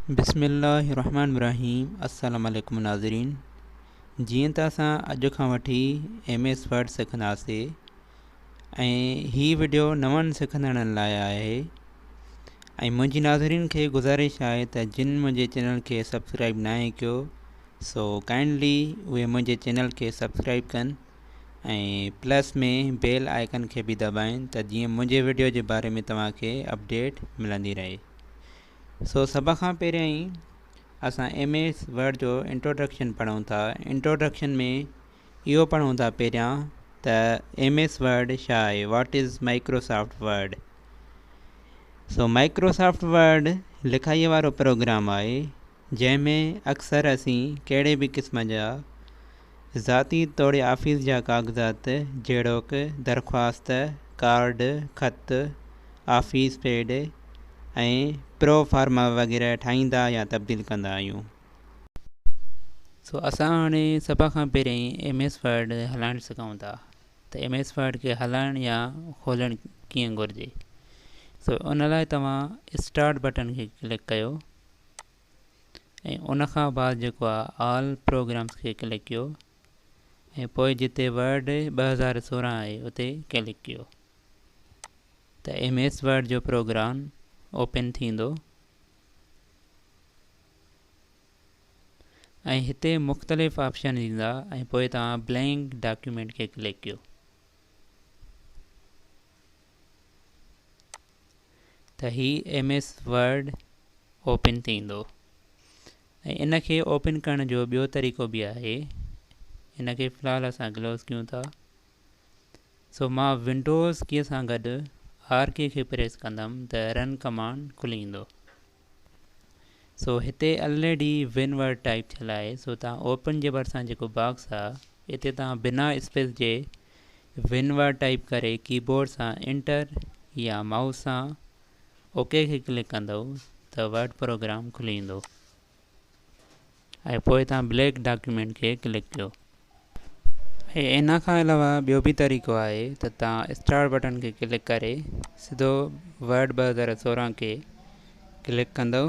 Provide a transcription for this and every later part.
بسم الله الرحمن الرحيم السلام عليڪم ناظرين، جيئن ته اسان اڄ کان وٺي ايم ايس ورڊ سکنداسي ۽ هي وڊيو نون سکندڙن لاء آهي ۽ منهنجي ناظرين کي گذارش آهي ته جن منهنجي چينل کي سبسڪرائب ناهي ڪيو سو ڪائنڊلي اهي منهنجي چينل کي سبسڪرائب ڪن ۽ پلس ۾ بيل آئيڪن کي به دٻائن ته جيئن منهنجي وڊيو جي باري ۾ توهان کي اپڊيٽ ملندي رهي. سو سڀ کان پهريائين اسان ايم ايس ورڊ جو انٽروڊڪشن پڙهون ٿا. انٽروڊڪشن ۾ اهو پڙهون ٿا پهريان ته ايم ايس ورڊ ڇا آهي، what is Microsoft word. So Microsoft word لکائيء وارو پروگرام آهي جنهن ۾ اڪثر اسين ڪهڙي به قسم جا ذاتي توڙي آفيس جا ڪاغذات جهڙوڪ درخواست، ڪارڊ، خط، آفيس پيڊ ۽ پرو فارما وغيره ٺاهيندا يا تبديل ڪندا آهيون. سو اسان هاڻي سڀ کان پهرين ايم ايس ورڊ هلائڻ سکون ٿا ته ايم ايس ورڊ کي هلائڻ يا کولڻ ڪيئن گهرجي. سو ان لاء توهان اسٽارٽ بٽن کي ڪلڪ ڪيو ۽ ان کان بعد جيڪو آهي آل پروگرامس کي ڪلڪ ڪيو ۽ پوء جتي ورڊ 2016 آهي اتي ڪلڪ ڪيو ته ايم ايس ورڊ جو پروگرام اوپن ٿيندو ۽ هتي مختلف آپشن ايندا ۽ پوء توهان بلينڪ ڊاڪيومينٽ کي ڪلڪ ڪيو ته هي ايم ايس ورڊ اوپن ٿيندو ۽ ان کي اوپن ڪرڻ جو ٻيو طريقو به آهي. ان کي في الحال اسان ڪلوز ڪيون ٿا. سو مان ونڊوز ڪي سان گڏ آر ڪي کي پريس ڪندم ته رن ڪمانڊ کلي ايندو. سو هتي الريڊي ون ورڊ ٽائپ ٿيل آهي. سو توهان اوپن جي ڀرسان جيڪو باڪس آهي اتي توهان بنا اسپيس جي ون ورڊ ٽائپ ڪري ڪيبورڊ سان انٽر يا مائوس سان اوڪي کي ڪلڪ ڪندو ته ورڊ پروگرام کلي ايندو ۽ پوء توهان بليڪ ڊاڪيومينٽ کي ڪلڪ ڪيو. ۽ ان کان علاوه ٻيو به طريقو آهي ته توهان اسٽارٽ بٽن کي ڪلڪ ڪري سڌو ورڊ 2016 کي ڪلڪ ڪندو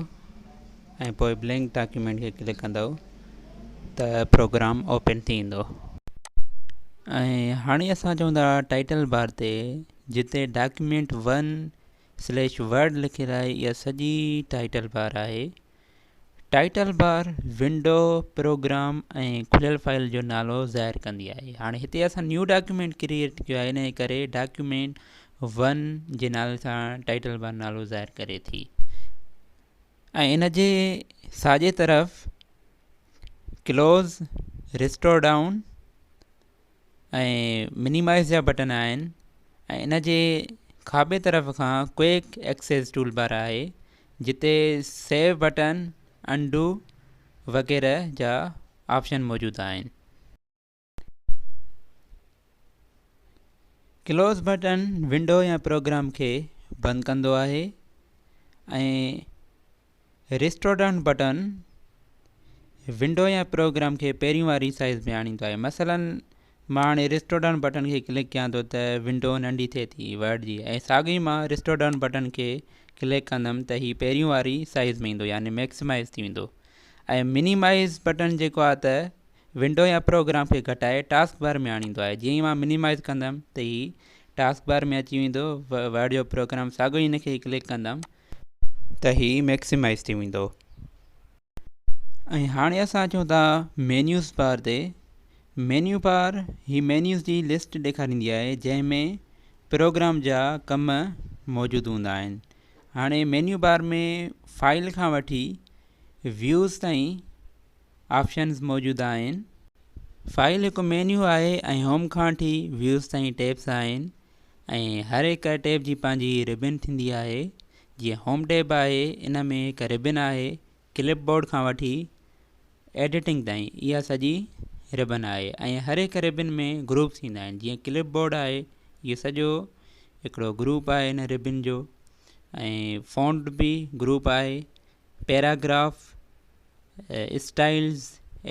۽ پوء بلينڪ ڊاڪيومينٽ کي ڪلڪ ڪندو ته پروگرام اوپن ٿي ويندو. ۽ هاڻي اسان چون ٿا ٽائيٽل بار تي جتي ڊاڪيومينٽ ون سليش ورڊ لکيل آهي اها سڄي ٽائيٽل بار آهي. ٽائيٽل بار ونڊو، پروگرام ۽ کليل فائل جو نالو ظاهر ڪندي آهي. هاڻي هتي اسان نيو ڊاڪيومينٽ ڪريئيٽ ڪيو آهي انهي ڪري ڊاڪيومينٽ ون جي نالي سان ٽائيٽل بار نالو ظاهر ڪري ٿي ۽ ان جي ساڄي طرف ڪلوز، ريسٽور ڊائون ۽ منيمائز جا بٽن آهن ۽ ان جي کاٻي طرف کان ڪوئڪ ايڪسيس ٽول بار آهي جتي سيو بٽن، انڊو وغيره جا آپشن موجود آهن. ڪلوز بٽن ونڊو يا پروگرام کي بند ڪندو آهي ۽ ريسٽورڊائون بٽن ونڊو يا پروگرام کي پهريون واري سائيز ۾ آڻيندو آهي. مثلا مان هاڻي ريسٽورڊائون بٽن کي ڪلڪ ڪيان ٿو ته ونڊو ننڍي ٿئي ٿي ورڊ جي ۽ ساڳي مان ريسٽورڊائون بٽن کي ڪلڪ ڪندم ته هي پهريون واري سائيز ۾ ايندو يعني ميڪسمائز ٿي ويندو ۽ منيمائز بٽن جيڪو آهي ته ونڊو يا پروگرام کي گهٽائي ٽاسڪ بار ۾ آڻيندو آهي. جيئن ئي مان منيمائز ڪندم ته هي ٽاسڪ بار ۾ اچي ويندو ورڊ جو پروگرام، ساڳيو ئي هن کي ڪلڪ ڪندم ته هي ميڪسيمائز ٿي ويندو. ۽ هاڻي اسان اچون ٿا مينيوز بار تي. مينيو بار هي مينيوز جي لسٽ ڏيکاريندي آهي جنهن ۾ پروگرام جا ڪم موجود هوندا آهن. هاڻي مينيو بار ۾ فائل کان وٺي ويوز تائين آپشنز موجود آهن. فائل هڪ مينيو آهي ۽ هوم کان وٺي ويوز تائين ٽيبس آهن. ۽ هر هڪ ٽيب جي پنهنجي ربن ٿيندي آهي جيئن هوم ٽيب آهي ان ۾ هڪ ربن آهي ڪلپ بورڊ کان وٺي ايڊيٽنگ تائين اها سڄي ربن آهي ۽ هر هڪ ربن ۾ گروپس ٿيندا آهن جيئن ڪلپ بورڊ آهي اهو سڄو هڪڙو گروپ آهي ان ربن جو ۽ فونٽ به گروپ آهي پيراگراف اسٽائلز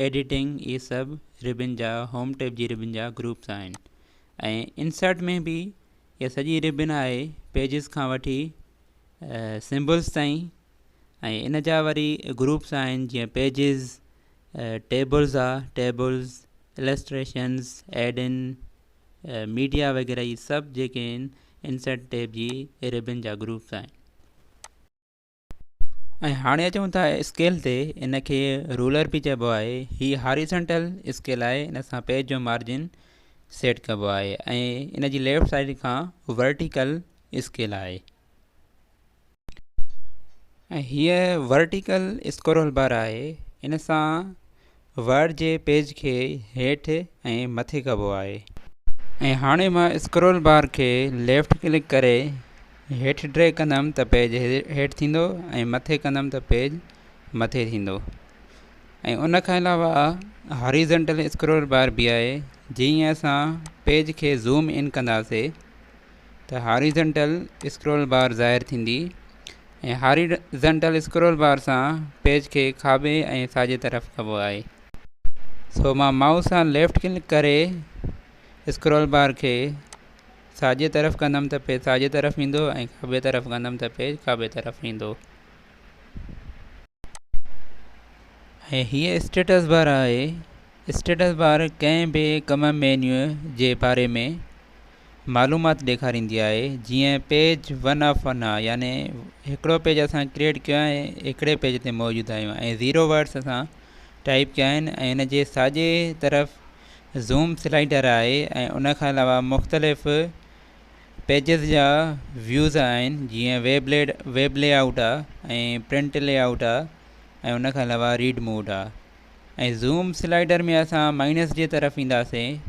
ايڊيٽنگ اهي سڀ ربن جا هوم ٽيب جي ربن جا گروپس آهن ۽ انسرٽ ۾ به اها سڄي ربن آهي پيجز کان وٺي سمبلز تائين ۽ ان جا وري گروپس آهن جيئن پيجز، ٽيبلز آ، ٽيبلز، السٽريشنز، ايڊ ان، ميڊيا وغيره هي سڀ جيڪي آهن انسرٽ ٽيب جي ربن جا گروپس آهن. ۽ هاڻي اچون ٿا اسڪيل تي، ان کي رولر به چئبو آهي. هي هاريزنٽل اسڪيل آهي، ان سان پيج جو مارجن سيٽ ڪبو آهي ۽ ان جي ليفٽ سائيڊ کان ورٽيڪل اسڪيل آهي. ۽ هيء ورٽيڪل اسڪرول بار آهي، ان سان ورڊ جي پيج کي هيٺ ۽ مٿي ڪبو آهي. ۽ هاڻي مان اسڪرول بار کي ليفٽ ڪلڪ ڪري هيٺ ڊريگ ڪندم ته پيج هيٺ ٿيندو ۽ مٿي ڪندم ته پيج مٿي ٿيندو. ۽ ان کان علاوه هاريزنٽل اسڪرول بار به آهي، جيئن اسان پيج کي زوم ان ڪنداسي ته هاريزنٽل اسڪرول بار ظاهر ٿيندي ۽ هاريزنٽل اسڪرول بار سان پيج کي کاٻي ۽ ساڄي طرف ڪبو آهي. سو مان مائوس سان ليفٽ ڪلڪ ڪري اسڪرول بار کي ساڄي طرف ڪندم ته پيج ساڄي طرف ايندو ۽ کاٻي طرف ڪندم ته پيج کاٻي طرف ايندو. ۽ هيء اسٽيٽس بار آهي. اسٽيٽس بار ڪنهن به ڪم مينيو جي باري ۾ معلومات ڏيکاريندي آهي، جيئن پيج ون آف ون آهي يعني هڪڙو پيج اسان ڪريئيٽ ڪيو آهي ۽ هڪڙي پيج تي موجود آهيون ۽ زيرو ورڊس اسان ٽائيپ ڪيا آهن ۽ ان جي ساڄي طرف زوم سلائيڊر آهي ۽ ان کان علاوه مختلف پيجز جا ويوز آهن جيئن ويب ليڊ ويب لي آئوٽ آهي ۽ پرنٽ لي آئوٽ آهي ۽ ان کان علاوه ريڊ موڊ آهي ۽ زوم سلائيڊر ۾ اسان مائنس جي طرف اينداسين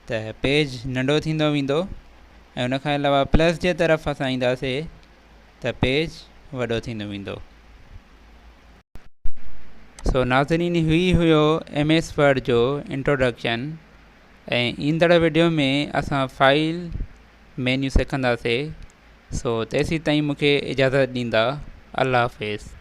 ته پيج ننڍو ٿيندو ويندو ۽ ان کان علاوه پلس جي طرف اسان اينداسي ته پيج وڏو ٿيندو ويندو. سو ناظرين هي هيو ايم ايس ورڊ جو انٽروڊڪشن ۽ ايندڙ وڊيو ۾ اسان فائل مينيو سکنداسي. سو تيسين تائين مونکي اجازت ڏيندا. الله حافظ.